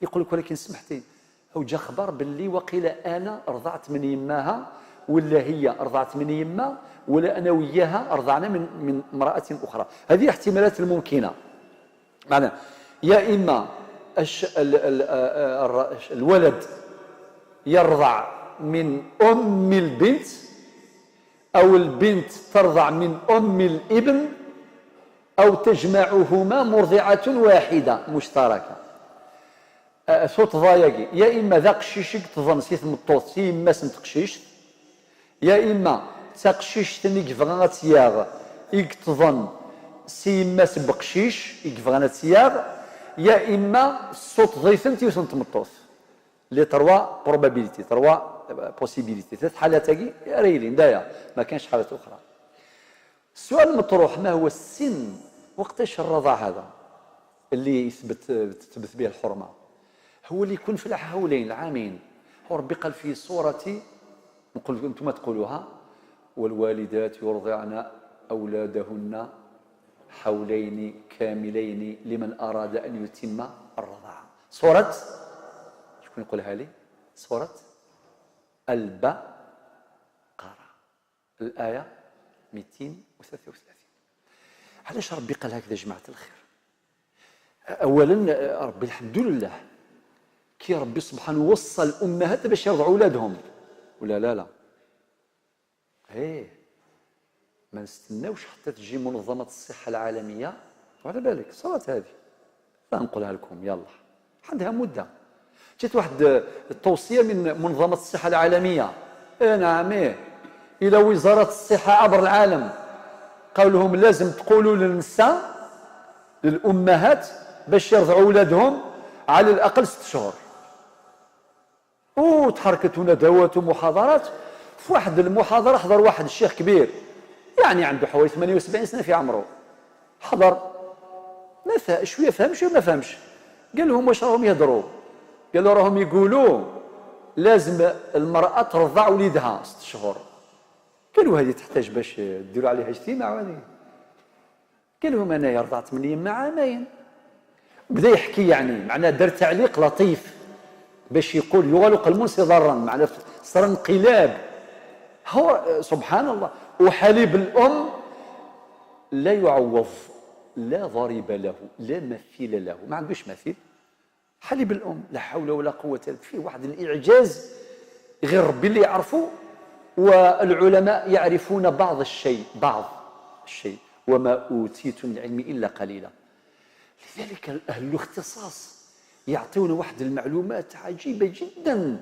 يقول لك ولكن سمحتي او جا خبر باللي وقيل انا رضعت من يماها، ولا هي رضعت من يما، ولا انا وياها رضعنا من امراة اخرى. هذه احتمالات الممكنة، معنى يا اما الولد يرضع من ام البنت، أو البنت ترضع من أم الابن، أو تجمعهما مرضعة واحدة مشتركة. صوت ضايقي، يا إما ذا قشيشك تظن سي ثمطوط سي إما سنتقشيش، يا إما تقشيش تني كفغا غتياغ يكتظن سي إما سبقشيش يكفغا غتياغ، يا إما صوت ضيفن تيوسن تمطوط. les trois probabilités، trois possibilités، ثلاث حالات ريلين دايا، ما كانش حالات اخرى. السؤال المطروح ما هو السن وقتاش الرضاع هذا اللي يثبت تثبت به الحرمة؟ هو اللي يكون في الحولين العامين. هو ربي قال في سورة، نقول انتم تقولوها، والوالدات يرضعن اولادهن حولين كاملين لمن اراد ان يتم الرضاعة. سورة شكون يقولها لي؟ سورة البقرة الآية 233. علاش ربي قال هكذا جماعة الخير؟ أولا ربي الحمد لله كي ربي سبحانه وصى الأمهات باش يرضعوا أولادهم، ولا لا لا؟ إيه، ما نستناوش حتى تجي منظمة الصحة العالمية، وعلى بالك صارت هذه، لا نقولها لكم يلا عندها مدة جات واحد التوصية من منظمة الصحة العالمية، إيه نعم إيه، إلى وزارة الصحة عبر العالم، قالوا لهم لازم تقولوا للنساء للأمهات باش يرضعوا أولادهم على الأقل 6 شهور. وتحركت ندوات ومحاضرات. في واحد المحاضرة حضر واحد الشيخ كبير، يعني عنده حوالي 78 سنة في عمره، حضر ما شوية فهم شوية ما فهمش. قال لهم واش راهم يهضروا؟ قالوا راهم يقولوا لازم المرأة ترضع وليدها 6 شهور. قالوا هذه تحتاج باش ديروا عليها اجتماع وهذه. قال لهم انا رضعت من يما عامين. بدا يحكي، يعني معناه دار تعليق لطيف باش يقول يغلق المنسي ضرا، معناه صار انقلاب. هو سبحان الله. وحليب الام لا يعوض، لا ضريب له، لا مثيل له، ما عندوش مثيل. حليب الام لا حول ولا قوة الا فيه واحد الاعجاز غير ربي اللي يعرفه، والعلماء يعرفون بعض الشيء، بعض الشيء، وما اوتيتم من العلم الا قليلا. لذلك اهل الاختصاص يعطون واحد المعلومات عجيبة جدا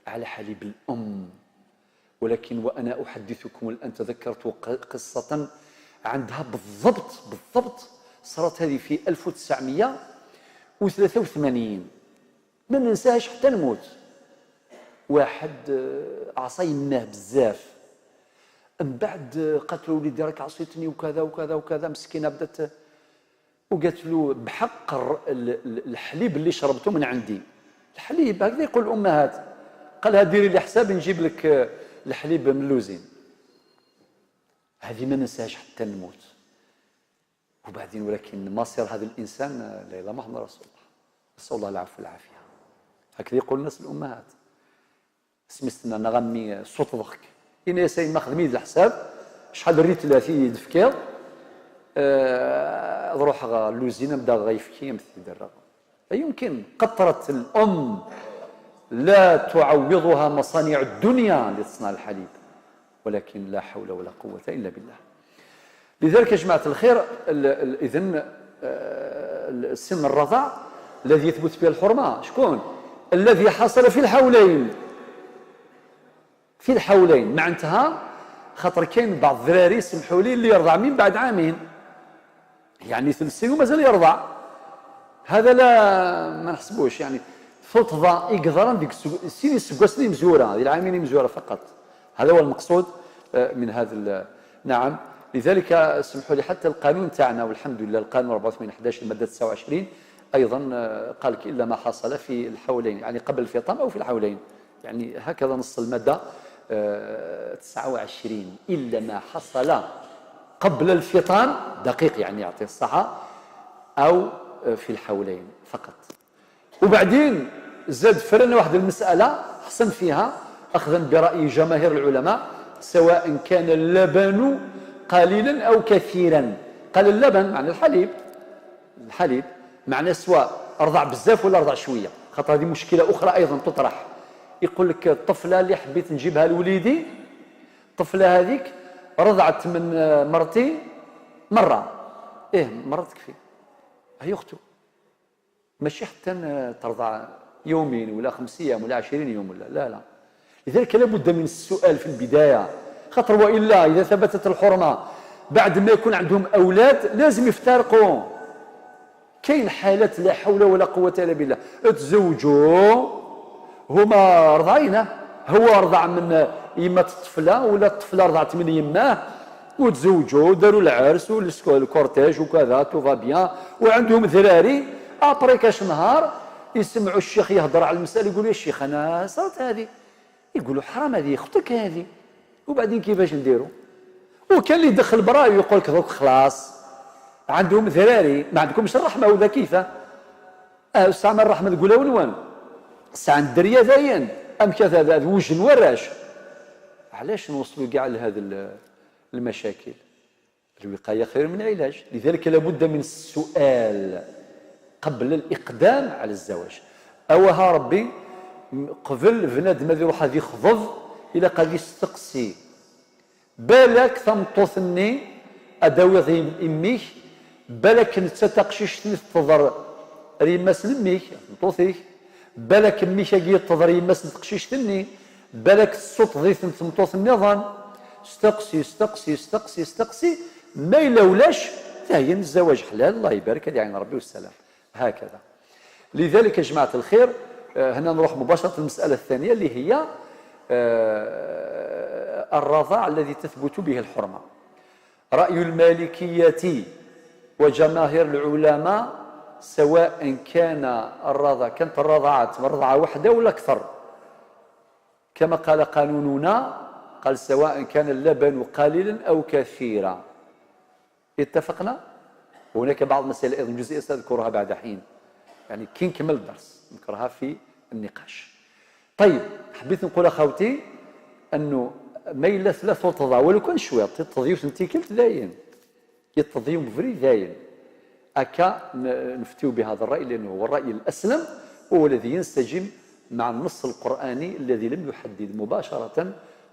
على حليب الام. ولكن وانا احدثكم الان تذكرت قصة عندها بالضبط بالضبط، صارت هذه في 1983، ما ننساهاش حتى نموت. واحد عصى يماه بزاف، من بعد قالت له وليدي راك عصيتني وكذا وكذا وكذا، مسكينه بدات وقالت له بحق الحليب اللي شربته من عندي، الحليب هكذا يقول الامهات، قالها ديري لي حساب نجيب لك الحليب من l'usine. هذه ما ننساهاش حتى نموت. وبعدين ولكن مصير هذا الانسان لا اله محمد رسول الله، نسال الله العفو والعافية. هكذا يقول الناس الامهات، سمستنا نغمي صوت ضحك إن يا سيد ما خدمي الحساب شحال ريت 30 دفكير نروح l'usine نبدا غيفكي مثل درا. لا يمكن، قطرة الأم لا تعوضها مصانع الدنيا لتصنع الحليب، ولكن لا حول ولا قوة إلا بالله. لذلك يا جماعة الخير، إذن سن الرضع الذي يثبت فيه الحرمة شكون؟ الذي حصل في الحولين. في الحولين معناتها خاطر كاين بعض الذراري سمحوا لي اللي يرضع من بعد عامين، يعني 3 سنين ومازال يرضع، هذا لا ما نحسبوش. يعني فتضة يقدر ديك السنين سكواسني مزوره، هذه العامين مزوره فقط، هذا هو المقصود من هذا. نعم، لذلك سمحوا لي حتى القانون تاعنا والحمد لله القانون 84 11 المادة 29 ايضا قال لك الا ما حصل في الحولين، يعني قبل الفطام او في الحولين، يعني هكذا نص المادة 29، الا ما حصل قبل الفطام، دقيق يعني يعطي الصحة، او في الحولين فقط. وبعدين زاد فرنا واحد المسألة حسن فيها أخذا برأي جماهير العلماء، سواء كان اللبن قليلا أو كثيرا. قال اللبن معنى الحليب، الحليب معنى سواء أرضع بزاف ولا أرضع شوية، خاطر هذه مشكلة أخرى أيضا تطرح. يقول لك الطفلة اللي حبيت نجيبها لوليدي، الطفلة هذيك رضعت من مرتي مرة، إيه مرة تكفي، هي أخته، ماشي حتى ترضع يومين ولا 5 أيام ولا 20 يوم ولا لا لا. لذلك لابد من السؤال في البداية، خاطر وإلا إذا ثبتت الحرمة بعد ما يكون عندهم أولاد لازم يفترقوا. كاين حالات لا حول ولا قوة إلا بالله، تزوجوا هما رضعينه، هو رضع من يما الطفلة ولا الطفلة رضعت من يماه، وتزوجوا وداروا العرس وال cortège وكذا tout va bien، وعندهم ذراري. après كاش نهار يسمعوا الشيخ يهضر على المسألة، يقولوا يا الشيخ أنا صارت هذه، يقولوا حرام هذه اختك هذه، وبعدين كيفاش نديروا؟ وكان اللي يدخل براي يقول لك دوك خلاص عندهم ذراري، ما عندكمش الرحمة ولا كيفه؟ الساعة ما الرحمة تقولها ونوان الساعة الدريه ذاين ام كذا هذا وجه وراش. علاش نوصلوا كاع لهذه المشاكل؟ الوقاية خير من العلاج. لذلك لابد من السؤال قبل الاقدام على الزواج. اوها ربي قبل بنادم هذا يروح هذه يخضض الى قد يستقسي، بالك ثمطوثني اداوي اميك، بالك نتا تقشيش تضر ريماس نميك مطوثيك، بالك ميك اكي تضر يماس تقشيش تني، بالك الصوت ضيف تمطوث النظام. استقسي استقسي استقسي استقسي، ما إلا ولاش تهين الزواج حلال، الله يبارك هذه عين ربي والسلام هكذا. لذلك يا جماعة الخير هنا نروح مباشرة للمسألة الثانية اللي هي الرضاع الذي تثبت به الحرمة. رأي المالكية وجماهير العلماء سواء كان الرضاع كانت الرضاعات رضعة واحدة ولا أكثر، كما قال قانوننا، قال سواء كان اللبن قليلا أو كثيرا. اتفقنا؟ وهناك بعض المسائل أيضا جزئية سأذكرها بعد حين، يعني كي نكمل الدرس نذكرها في النقاش. طيب حبيت نقول أخوتي أنه ما إلا ثلاث وتضع ولو كان شوية تضيف انتيكلت ذاين يتضيو فري ذاين أكا نفتيو بهذا الرأي، لأنه هو الرأي الأسلم وهو الذي ينسجم مع النص القرآني الذي لم يحدد مباشرة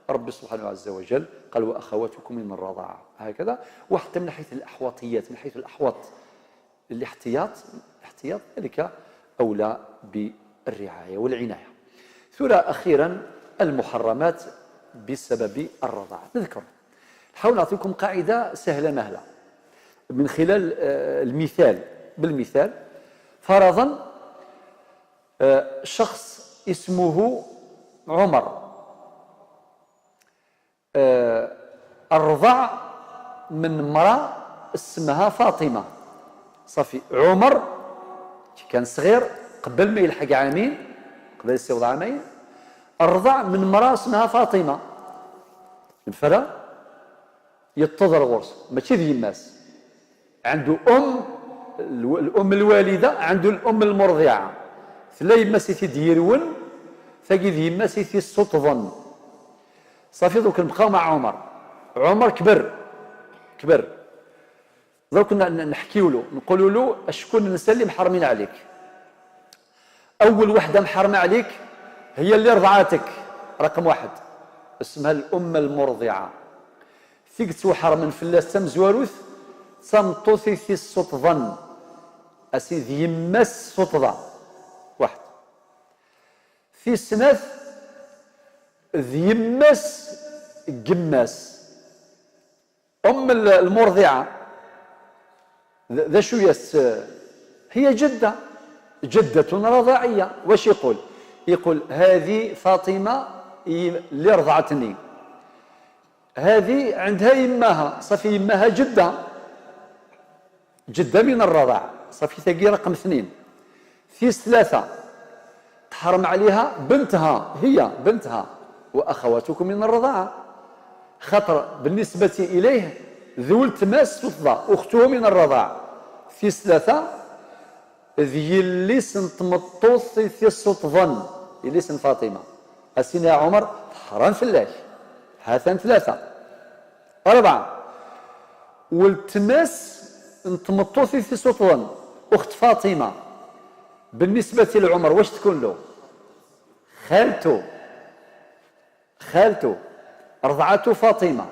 رب سبحانه عز وجل، قال وأخواتكم من الرضاعة هكذا. وحتى من حيث الأحواطيات، من حيث الأحواط الاحتياط، الاحتياط ذلك أولى بالرعاية والعناية. ثم أخيرا المحرمات بسبب الرضاعة. نذكر، نحاول نعطيكم قاعدة سهلة مهلة من خلال المثال. بالمثال فرضا شخص اسمه عمر الرضع من امرأة اسمها فاطمة. صافي عمر كان صغير قبل ما يلحق عامين، قبل يستوضع عامين، الرضع من امرأة اسمها فاطمة. الفرا يتضر غرس ماشي ذي يماس، عنده أم، الأم الوالدة، عنده الأم المرضعة، ثلا يماس يديرون ثاقي ذي يماس يتي. صافي دوك نبقاو مع عمر. عمر كبر كبر، دوك نحكيو له، نقولوا له شكون النساء اللي محرمين عليك. أول وحدة محرمة عليك هي اللي رضعاتك، رقم واحد، اسمها الأم المرضعة. ثيك توحر من فلاس تم زواروث تمطوثي في السطظن أسيد يمس سطظة واحد. في سنث ذي يمس جماس أم المرضعة ذا شو يس هي جدة، جدة رضاعية. واش يقول؟ يقول هذه فاطمة اللي رضعتني، هذه عندها يماها، صافي يماها جدة، جدة من الرضاع. صافي ثقي رقم اثنين. في ثلاثة تحرم عليها بنتها، هي بنتها وأخواتكم من الرضاعة، خطر بالنسبة إليه ذو التماس تفضى أخته من الرضاع. في ثلاثة ذي اللي سنتمطوط في السطظن اللي سن فاطمة أسينا عمر تحرم في الله. هاتان ثلاثة. أربعة والتماس نتمطوط في سطظن أخت فاطمة بالنسبة لعمر واش تكون له؟ خالته، خالته رضعته فاطمة،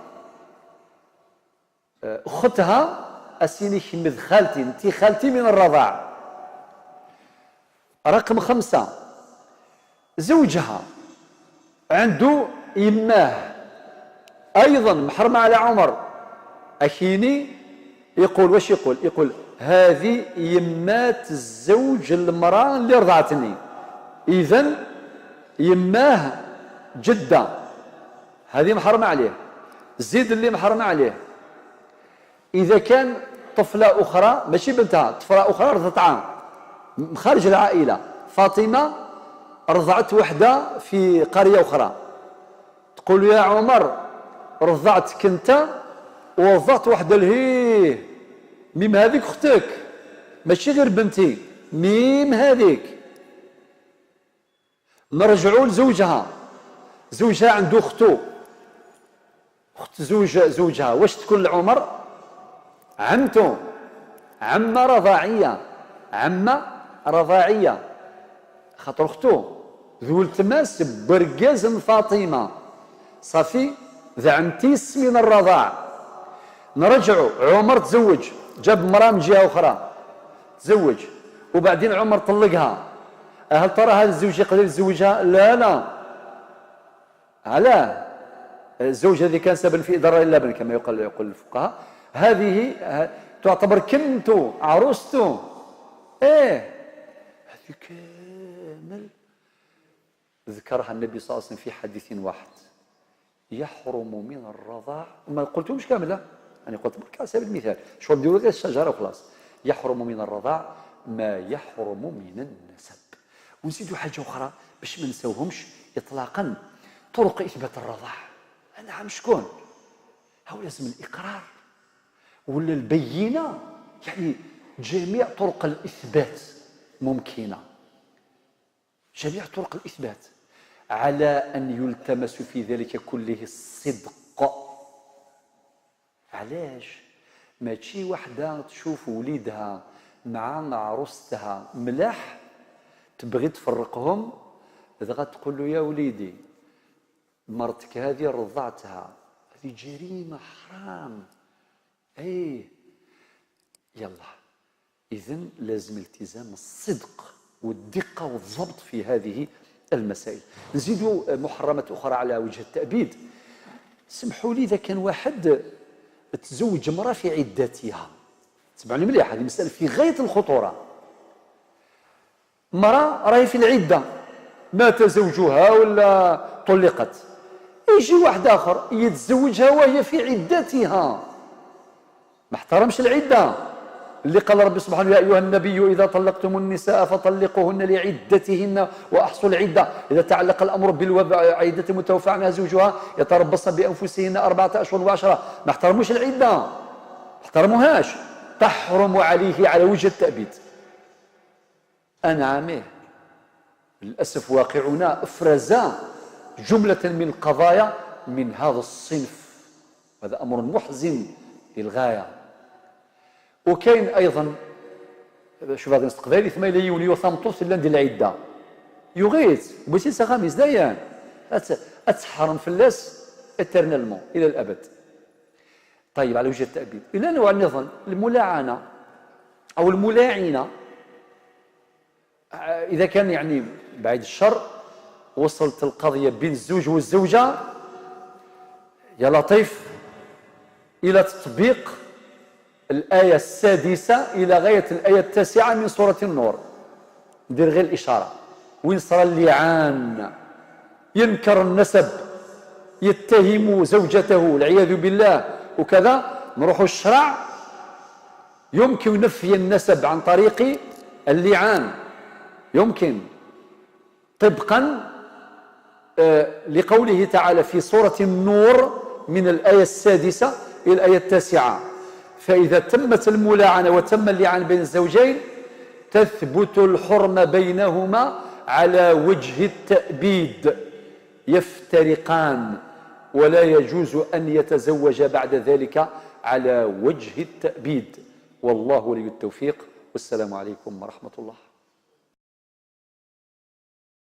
أختها أسيني شمذ خالتي، انت خالتي من الرضاع. رقم خمسة زوجها عنده يماه أيضا محرمة على عمر. أخيني يقول واش يقول؟ يقول هذه يمات الزوج المرأة اللي رضعتني، إذن يماه جدة، هذه محرمة عليه. زيد اللي محرمة عليه إذا كان طفلة أخرى ماشي بنتها، طفلة أخرى رضعتها خارج العائلة، فاطمة رضعت وحدة في قرية أخرى، تقول يا عمر رضعتك أنت ورضعت وحدة لهيه، ميم هذيك أختك ماشي غير بنتي، ميم هذيك. نرجعوا لزوجها، زوجها عنده أخته، أخت زوجها واش تكون لعمر؟ عمته، عمة رضاعية، عمة رضاعية، خاطر أخته ذو التماس برقاز فاطمة، صافي ذا عمتيس من الرضاع. نرجعوا عمر تزوج، جاب مرأة من جهة أخرى تزوج، وبعدين عمر طلقها. هل ترى هذا الزوج يقدر يتزوجها؟ لا لا، علاه الزوج الذي كان سببا في إضرار اللبن كما يقول الفقهاء، هذه تعتبر كنته عروسته. ايه هذه كامل ذكرها النبي صلى الله عليه وسلم في حديث واحد، يحرم من الرضاع، ما قلتهمش كاملة، أنا قلت برك على سبيل المثال، شو نديروا غير الشجرة وخلاص. يحرم من الرضاع ما يحرم من النسب. ونزيدوا حاجة أخرى باش ما نساوهمش إطلاقا، طرق إثبات الرضاع. نعم شكون؟ هو لازم الإقرار ولا البينة، يعني جميع طرق الإثبات ممكنة، جميع طرق الإثبات، على أن يلتمس في ذلك كله الصدق. علاش؟ ماشي وحدة تشوف وليدها مع عروستها ملاح تبغي تفرقهم، إذا تقول له يا وليدي مرتك هذه رضعتها، هذه جريمة حرام. ايه يلا، إذن لازم التزام الصدق والدقة والضبط في هذه المسائل. نزيدوا محرمات أخرى على وجه التأبيد. سمحوا لي، إذا كان واحد تزوج امرأة في عدتها، تسمعوني مليح، هذه مسألة في غاية الخطورة. امرأة راهي في العدة، مات زوجها ولا طلقت، يجي واحد اخر يتزوجها وهي في عدتها، ما احترمش العدة اللي قال ربي سبحانه: يا ايها النبي اذا طلقتم النساء فطلقوهن لعدتهن واحصوا العده. اذا تعلق الامر بالعده المتوفى عنها زوجها يتربصن بانفسهن 4 اشهر و10. ما احترموش العده، ما احترموهاش، تحرم عليه على وجه التأبيد. أنعمه للأسف واقعنا أفرز جملة من القضايا من هذا الصنف، هذا أمر محزن للغاية. وكاين أيضا شوف هذا نستقبل ثم إلى يولي ثمطوس إلا ندير العدة يغيت بغيتي سغاميز دايان أتحرم فلاس éternellement إلى الأبد. طيب على وجه التأبيد. إلى نوع النظام الملاعنة أو الملاعنة، إذا كان يعني بعيد الشر وصلت القضية بين الزوج والزوجة يا لطيف إلى تطبيق الآية 6 إلى غاية الآية 9 من سورة النور. ندير غير الإشارة وين صار اللعان، ينكر النسب، يتهم زوجته والعياذ بالله وكذا، نروحوا الشرع يمكن نفي النسب عن طريق اللعان، يمكن طبقا لقوله تعالى في سورة النور من الآية 6 إلى الآية 9: فإذا تمت الملاعنة وتم اللعان بين الزوجين تثبت الحرمة بينهما على وجه التأبيد، يفترقان ولا يجوز أن يتزوج بعد ذلك على وجه التأبيد. والله ولي التوفيق، والسلام عليكم ورحمة الله.